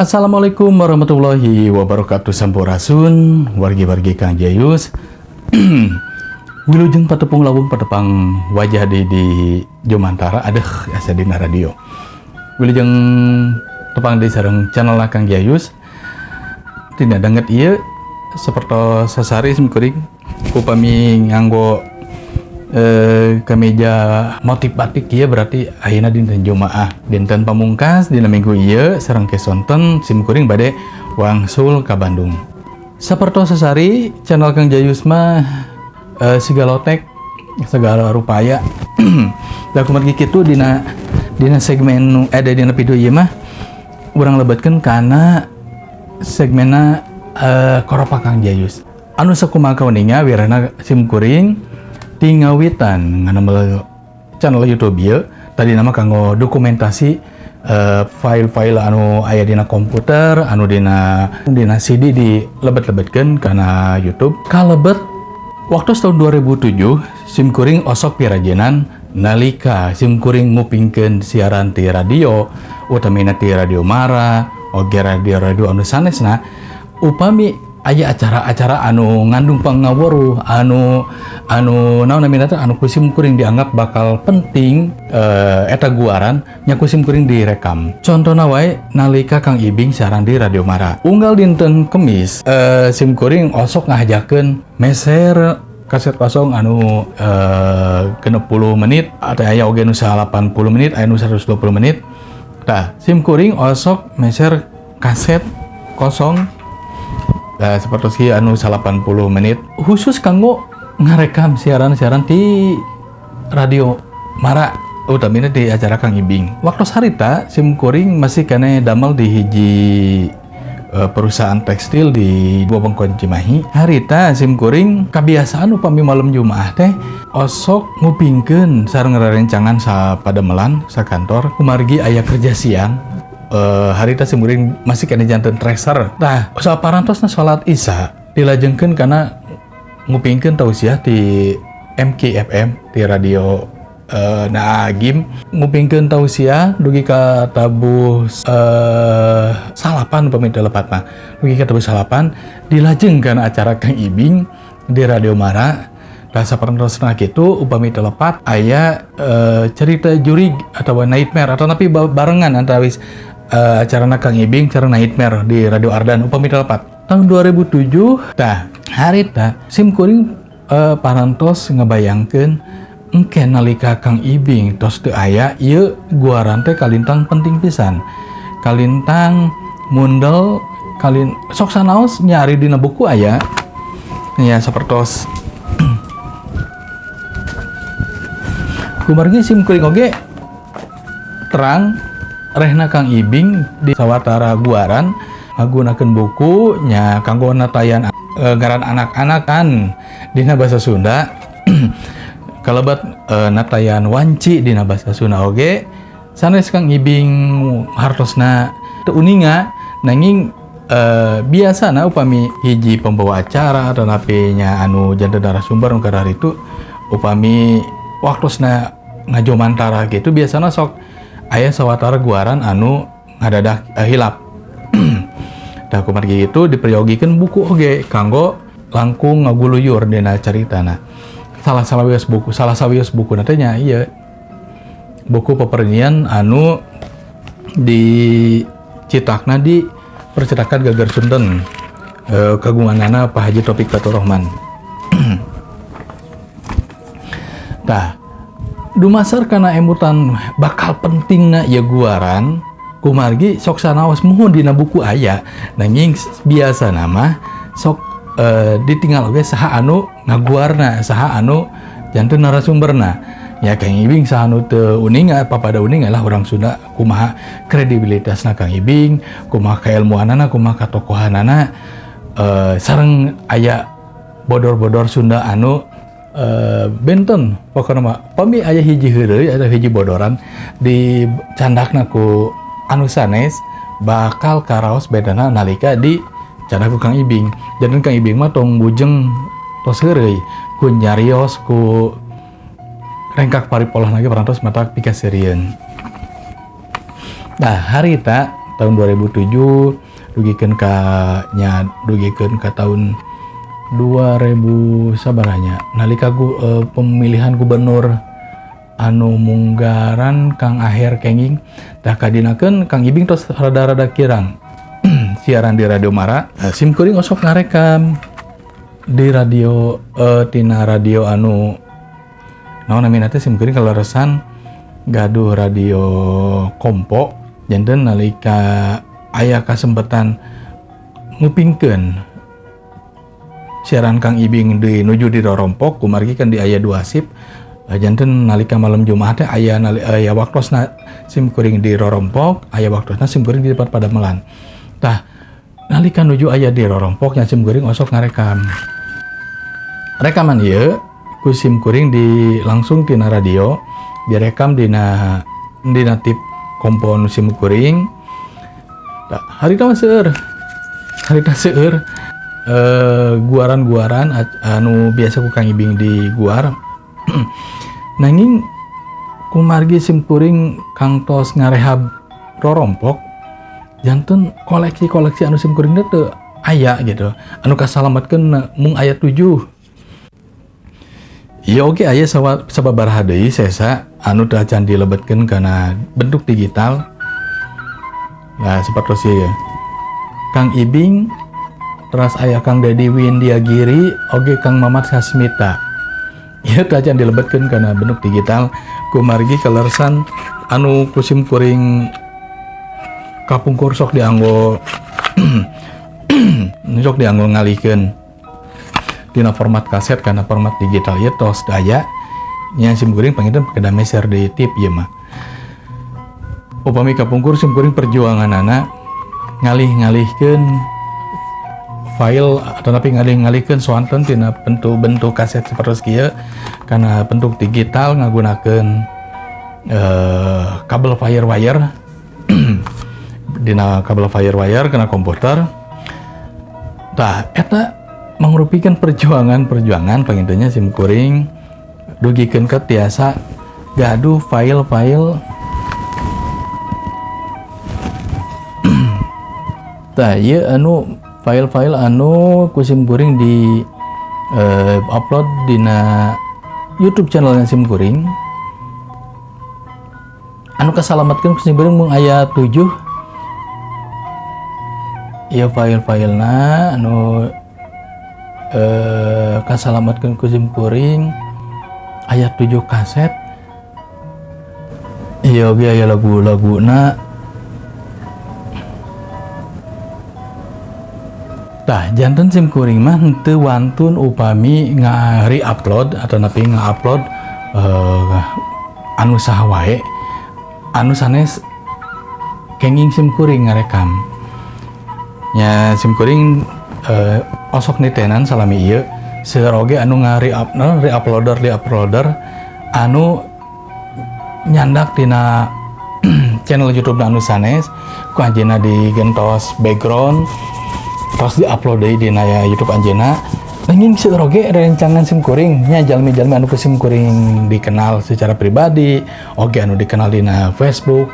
Assalamualaikum warahmatullahi wabarakatuh. Sampurasun, wargi-wargi Kang Jayus. Wilujeng patepung lawung patepang wajah di Jomantara. Adeh, asa dina radio. Wilujeng tepang di sareng channel Kang Jayus. Dina danget ieu, sapertos sasari simkuring upami nganggo kemeja motif batik ieu, berarti ayeuna dinten Jumaah, dinten pamungkas dina minggu ieu. Sareng sonten simkuring bade wangsul ka Bandung. Sapertos sasari, channel Kang Jayus mah segala lotek, segala rupaya. Da kumargi kitu, dina dina segmen dina video ieu mah urang lebetkeun kana segmenna Koropak Kang Jayus. Anu sakumaha kauninga, wirana simkuring ti ngawitan nganamel channel YouTube ieu tadi nama kanggo dokumentasi file-file anu aya dina komputer, anu dina dina CD di lebet-lebetkeun kana YouTube. Kalebet waktu tahun 2007 simkuring osok pirajenan nalika simkuring ngupingkeun siaran ti radio, utamina ti Radio Mara oge radio-radio anu sanesna. Upami aya acara-acara anu ngandung pangaweruh, anu anu naon namina teh, anu ku simkuring dianggap bakal penting eta guaran nya, ku simkuring direkam. Contohna wae nalika Kang Ibing siaran di Radio Mara unggal dinten Kemis, simkuring osok ngahajakeun meser kaset kosong anu 60 menit atau aya oge nu 80 menit, aya nu 120 menit. Tah, simkuring osok meser kaset kosong. Nah, seperti anu 80 menit khusus kanggo ngarekam siaran-siaran di Radio Mara, utamina di acara Kang Ibing. Waktu harita simkuring masih keneh damel di hiji perusahaan tekstil di wewengkon Cimahi. Harita simkuring kebiasaan upami malam Jumaah teh osok ngupingkeun sareng rerencangan sa padamelan, sa kantor, kumargi aya kerja siang. Harita simkuring masih keneh janten tracer. Nah, saparantosna salat Isya dilajengkeun kana ngupingkeun tausiah di MKFM, di radio Naagim. Ngupingkeun tausiah dugi ka tabuh 9, upami teu lepat mah dugi ka tabuh 9, dilajengkeun acara Kang Ibing di Radio Mara. Tah, sapertosna kitu, upami teu lepat aya cerita jurig atau nightmare atau tapi barengan antawis acarana Kang Ibing cara Nightmare di Radio Ardan, upami teu lepat tahun 2007. Tah, harita simkuring parantos ngebayangkeun engke nalika Kang Ibing tos teu aya, ieu guaran teh kalintang penting pisan, kalintang mundel, kalin sok sanaos nyari dina buku aya ya. Sapertos kumargi simkuring oge terang rehna Kang Ibing di sawatara guaran ngagunakeun buku nya kanggo natayan ngaran anak-anak kan dina bahasa Sunda, kalebet natayan wanci dina bahasa Sunda oge. Sanes Kang Ibing hartosna teu uninga, nanging biasana upami hiji pembawa acara atau nya anu janten narasumber nu itu, upami waktosna ngajomantara gitu, biasana sok aya sawatara guaran anu ngadadak hilap. Tah, kumargi itu diperyogikeun buku oge kanggo langkung ngaguluyur dina caritana. Salah sawios buku nantinya iya buku pepernian anu dicitakna di Percetakan Gagar Sunten, kagunganana Pak Haji Topik Faturrahman. Tah, dumasar kana emutan bakal pentingna ya guaran, kumargi sok sanaos muhun dina buku aya, nanging biasa nama sok ditinggal oge saha anu ngaguarna, saha anu janten narasumberna. Ya, Kang Ibing saha anu teu uninga, papada uninga lah orang Sunda kumaha kredibilitasna Kang Ibing, kumaha keilmuanana, kumaha katokohanana, sareng aya bodor-bodor Sunda anu benten. Pokokna mah pami aya hiji heureuy atau hiji bodoran di candakna ku anu sanes, bakal karaos bedana nalika di candak ku Kang Ibing. Jadi Kang Ibing mah tong bujeng tos heureuy ku nyarios, ku rengkak paripolah lagi parantos mata pikaseurieun. Nah, harita Tahun 2007 dugikeun ka nya dugikeun ka tahun 2000 sabaranya, nalika pemilihan gubernur anu munggaran Kang Aher kenging. Tah, kadinakeun Kang Ibing tos rada-rada kirang siaran di Radio Mara. Sim kuring osok ngarekam di radio, tina radio anu naon namina teh, sim kuring kaleresan gaduh radio kompo. Janten nalika aya kasempatan ngupingkeun siaran Kang Ibing di nuju di rorompok, kumargi kan di aya dua sip. Janten nalika malam Jumat teh aya waktosna sim kuring di rorompok, aya waktosna sim kuring di tempat padamelan. Tah, nalika nuju aya di rorompok nya sim kuring osok ngarekam. Rekaman ieu ku sim kuring di langsung tina radio, direkam dina dina tip kompo nu sim kuring. Tah, harita mah seueur, harita seueur guaran-guaran anu biasa ku Kang Ibing di guar. Nanging kumargi sim kuring kangtos ngarehab rorompok, janten koleksi-koleksi anu sim kuring teh aya gitu, anu kasalametkeun mung aya 7. Iya, oke, aya sababaraha deui sesa anu teu acan dilebetkeun kana bentuk digital. Nah, seperti ya. Kang Ibing, terus aya Kang Dedi Windyagiri, oge Kang Mamat Sasmita. Ieu teu acan dilebetkeun kana bentuk digital kumargi kaleresan anu ku sim kuring kapungkur sok dianggo ngalihkeun dina format kaset kana format digital ieu tos aya nya. Sim kuring panginten kedah meser di tip ieu mah. Upami kapungkur sim kuring perjuanganana ngalih-ngalihkeun file atau tapi ngalih-ngalihkeun soanten tina bentuk-bentuk kaset seperti kieu kana bentuk digital ngagunakeun kabel firewire, dina kabel firewire kana komputer. Tah, eta mangrupikan perjuangan-perjuangan panginten nya sim kuring dugikeun ka tiasa gaduh file-file. Tah, ieu anu file-file anu ku sim kuring di upload dina YouTube channelnya sim kuring. Anu kasalametkeun ku sim kuring mung aya 7. Ieu file-filena anu kasalametkeun ku sim kuring aya 7 kaset. Ieu oge aya lagu-laguna. Tah, janten sim kuring mah henteu wantun upami nga-re-upload atau napi nga-upload anu saha wae anu sanes kenging sim kuring ngarekam. Nya sim kuring osok nitenan salami ieu seueur oge anu nga-re-up, naon, re-uploader, re-uploader anu nyandak tina channel YouTube anu sanes, ku anjeunna digentos background terus diupload deui dina ya YouTube anjeunna. Nanging seueur oge rerencangan sim kuring nya, jalmi-jalmi anu ku sim kuring dikenal secara pribadi oge anu dikenal dina Facebook,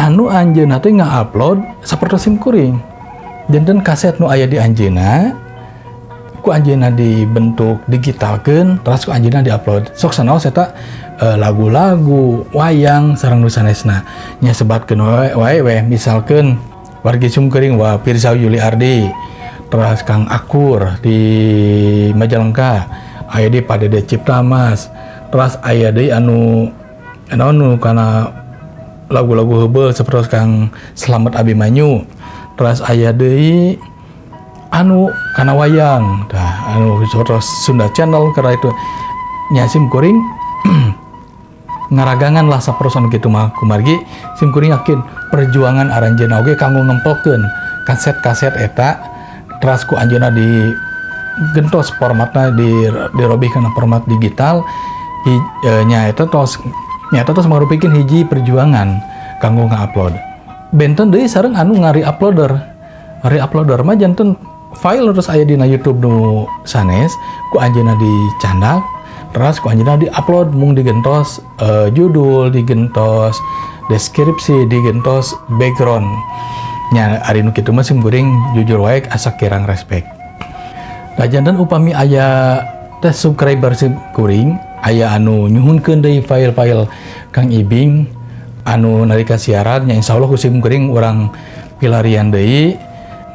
anu anjeunna teh nga-upload sapertos sim kuring. Janten kaset nu aya di anjeunna ku anjeunna dibentuk digitalkeun, terus ku anjeunna diupload. Sok sanaos eta lagu-lagu wayang sareng nu sanesna nya. Sebatkeun wae wae we, misalkeun wargi sim kuring wa Firza Yuli Ardi, terus Kang Akur di Majalengka, aya di Pak Dede Ciptamas, terus aya deui anu anu kana lagu-lagu heubeul seperti Kang Slamet Abimanyu, terus aya deui anu kana wayang, tah anu terus Sunda Channel. Karena itu nya sim kuring ngaragangan lah sapertos anu kitu mah, kumargi sim kuring yakin perjuangan aranjeunna oge kanggo ngempelkeun kaset-kaset eta, teras ku anjeunna di gentos formatna, di dirobih kana format digital. Nya eta tos mangrupikeun hiji perjuangan kanggo nga-upload. Benten deui sareng anu ngari-uploader. Re-uploader mah janten file terus aya dina YouTube nu sanes, ku anjeunna dicandak, terus ku anjeunna di-upload, mung digentos judul, digentos Deskripsi digentos background nya. Ari nu kitu mah simkuring jujur wae asa kirang respect. Nah, janten upami aya teh subscriber simkuring aya anu nyuhunkeun deui file-file Kang Ibing anu nalika siaran nya, insyaallah ku simkuring urang pilarian deui.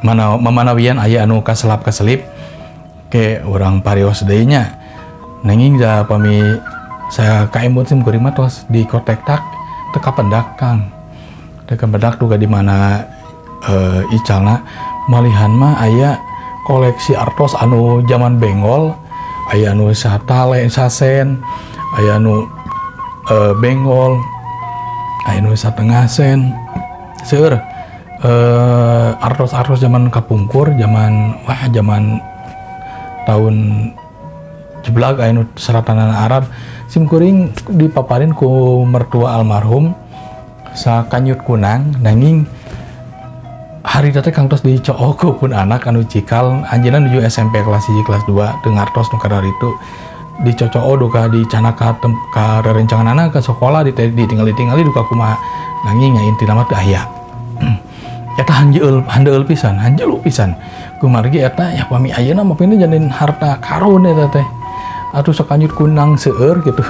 Mana mamanawian aya anu kaselap kaselip ke urang parios deui nya. Nanging da pami saya kaemut simkuring mah tos di kotektak teu kapendak, Kang, teu kapendak duka di mana icalna. Malihan mah aya koleksi artos anu zaman benggol, aya anu satale sasen, aya anu benggol, aya anu satengah sen. Seueur artos-artos zaman kapungkur, zaman wah, zaman tahun jeblag, aya nu seratanana Arab. Simkuring dipaparin ku mertua almarhum sakanyut kunang. Nanging hari teh kangtos dicook ku pun anak anu cikal, anjeunna nuju SMP kelas 1 kelas 2, teu ngartos nu itu. Dicocoo duka dicanak ka rerencanganana ke sekolah, ditinggali-tingali duka kumaha. Nanging nya intina mah teu aya. Eta hanjeul, handeul pisan, hanjelu pisan, kumargi eta ya pami ayeuna mah pina jadiin harta karun eta teh atuh, sakanyut kunang seueur gitu,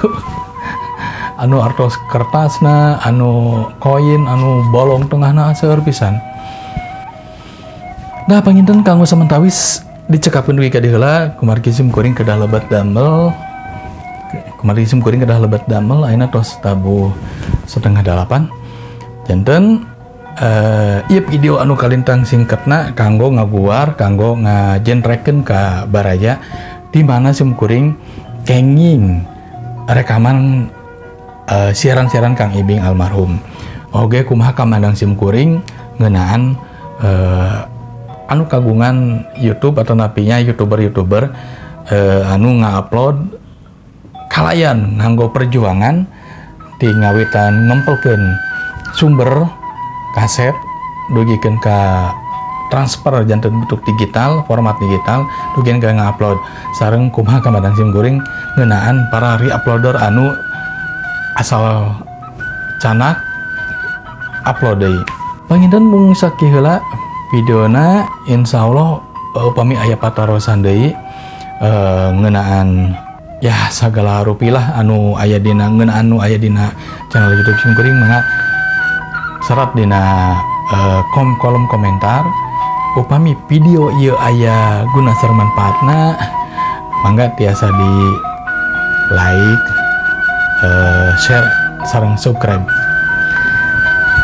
anu artos kertasna, anu koin, anu bolong tengahna, seueur pisan. Nah, panginten kanggo samentawis dicekapkeun dugi ka dieu heula, kumargi sim kuring kedah lebet damel. Kumargi sim kuring kedah lebet damel, ayeuna tos tabuh 7.30. Janten ieu video anu kalintang singkatna kanggo ngaguar, kanggo ngajentrekeun ka baraya di mana sim kuring kenging rekaman siaran-siaran Kang Ibing almarhum. Oge kumaha kamandang sim kuring ngeunaan anu kagungan YouTube atau napinya youtuber-youtuber anu ngupload kalayan nganggo perjuangan di ngawitan ngempelkeun sumber kaset dugikeun ka transfer janten bentuk digital, format digital, dugikeun ka ngupload, sareng kumaha kamandang sim kuring ngeunaan para re-uploader anu asal canak upload deui. Panginten mung sakieu heula videona. Insyaallah upami aya patarosan deui ngeunaan ya sagala rupi lah anu aya dina ngeunaan anu aya dina channel YouTube sim kuring, mangga serat dina kolom komentar. Upami video ieu aya guna sareng manfaatna, mangga tiasa di like, share sareng subscribe.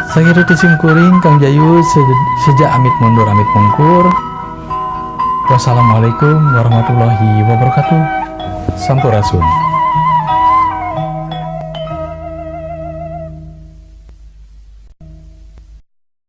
Sakitu ti sim kuring, Kang Jayu seja amit mundur amit mungkur. Wassalamualaikum warahmatullahi wabarakatuh. Sampurasun.